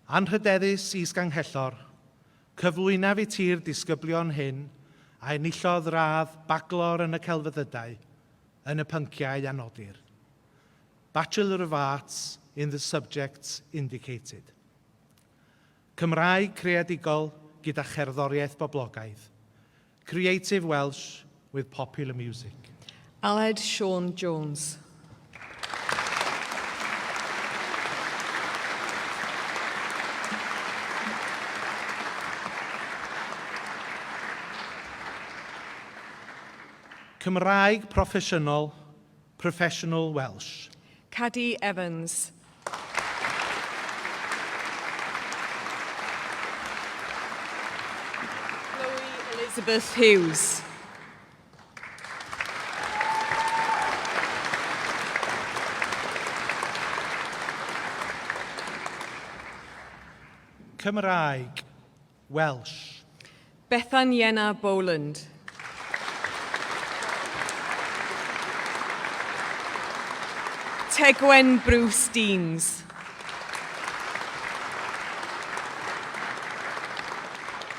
Anrhydeddus Is-Ganghellor, cyflwynaf i ti'r disgyblion hyn a enillodd radd Baglor yn y Celfyddydau yn y pynciau a nodir. Bachelor of Arts in the subjects indicated. Cymraeg creadigol gyda cherddoriaeth boblogaidd. Creative Welsh with popular music. Aled Siôn Jones. Cymraeg proffesiynol, Professional Welsh. Cadi Evans. Chloe Elizabeth Hughes. Cymraeg, Welsh. Bethan Ienna Boland. Tegwen Bruce Deans.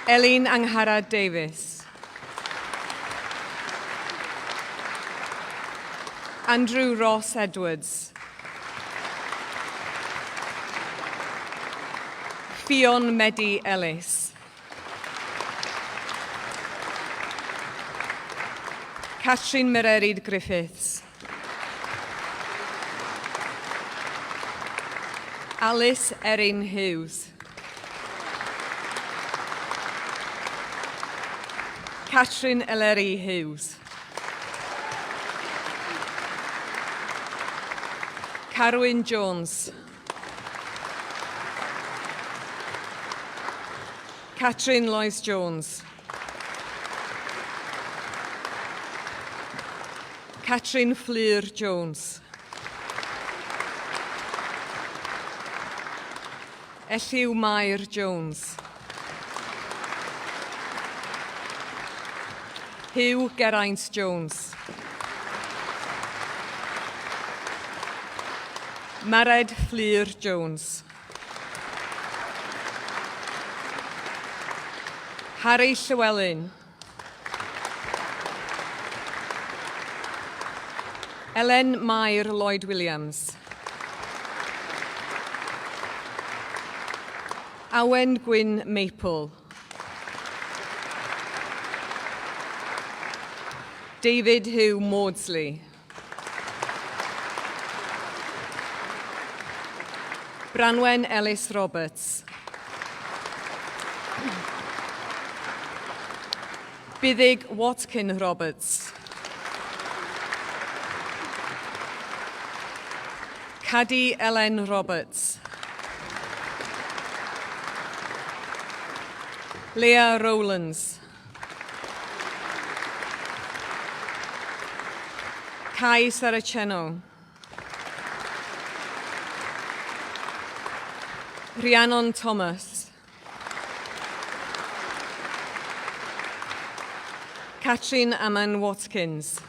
Elin Angharad Davies. Andrew Ross Edwards. Ffion Medi Ellis. Catrin Mererid Griffiths. Alice Erin Hughes. Catrin Eleri Hughes. Carwyn Jones. Catrin Lois Jones. Catrin Fflur Jones. Elliw Mair Jones. Huw Geraint Jones. Mared Fflur Jones. Harry Llewelyn. Elen Mair Lloyd Williams. Awen Gwyn Maple. David Hugh Maudsley. Branwen Ellis Roberts. Buddug Watkin Roberts. Cadi Elen Roberts. Leah Rowlands. Kai Saraceno. Rhiannon Thomas. Catrin Aman Watkins.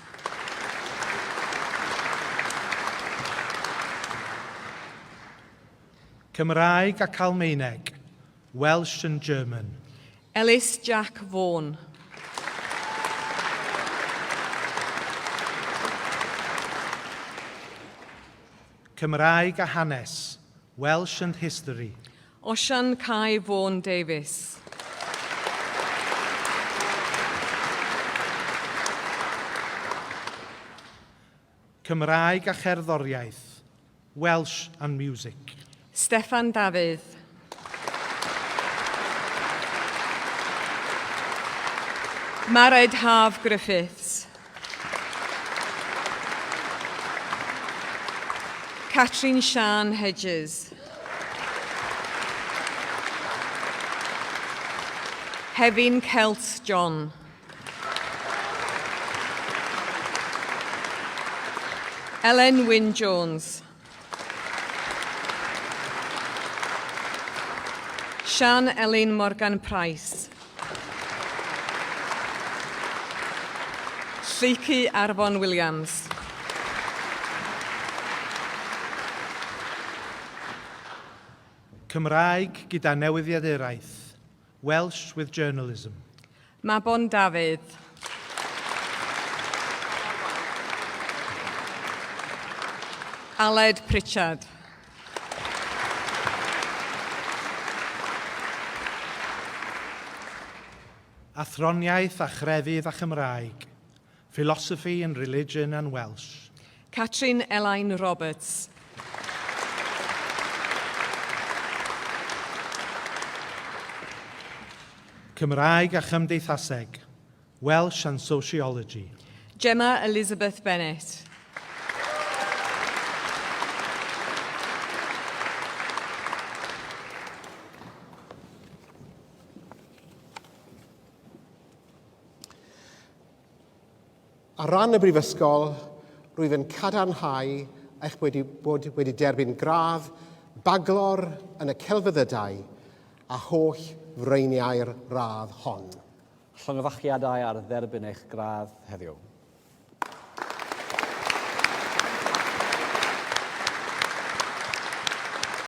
Cymraeg ac Almaeneg, Welsh and German. Ellis Jack Vaughan. Cymraeg a Hanes, Welsh and History. Osian Kai Vaughan Davies. Cymraeg a Cherddoriaeth, Welsh and Music. Steffan Dafydd. Mared Haf Griffiths. Catrin Siân Hedges. Hefin Celt John. Elen Wyn Jones. Sian Elin Morgan Price. Lleucu Arfon Williams. Cymraeg gyda newyddiaduraeth, Welsh with Journalism. Mabon Dafydd. Aled Pritchard. Athroniaeth a Chrefydd a Chymraeg, Philosophy and Religion and Welsh. Catrin Elain Roberts. Cymraeg a Chymdeithaseg, Welsh and Sociology. Gemma Elizabeth Bennett. Ar ran y Brifysgol, rwyf yn cadarnhau eich wedi bod wedi derbyn gradd Baglor yn y Celfyddydau a holl freiniau'r radd hon. Llongyfarchiadau ar dderbyn eich gradd heddiw.